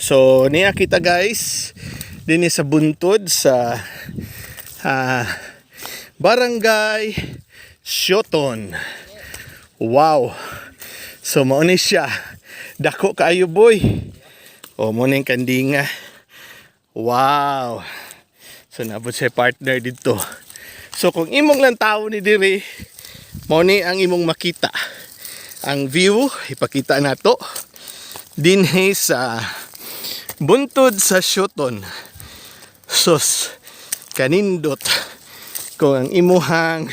So niya kita, guys, dinhi sa buntod sa Barangay Sioton. Wow. So mao ni siya. Dako kaayo, boy. O, mao ning kandinga. Wow. So nabot siya partner dito. So kung imong lang tao ni diri, mao ni ang imong makita. Ang view ipakita nato dinhi sa buntod sa Sioton. Sus, kanindot kung ang imuhang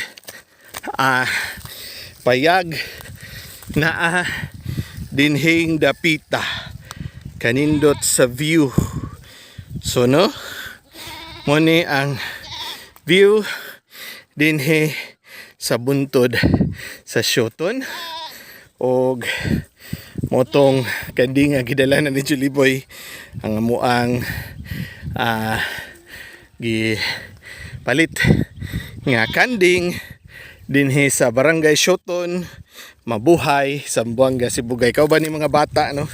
payag naa dinhing dapita, kanindot sa view. So no, mao ni ang view dinhi sa buntod sa Sioton og mao tong kanding nga gidala na ni Julie Boy ang amuang gi palit nga kanding dinhi sa Barangay Sioton, Mabuhay, Zamboanga Sibugay. Kauban ni mga bata, no?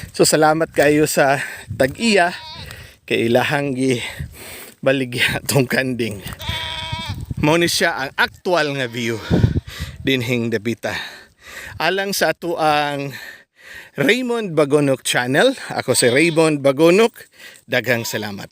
So salamat kayo sa tag-iya kay ilahang gi baligya tong kanding. Mao ni siya ang aktual nga view dinhing dapita. Alang sa ato ang Raymond Bagonok Channel. Ako si Raymond Bagonok. Daghang salamat.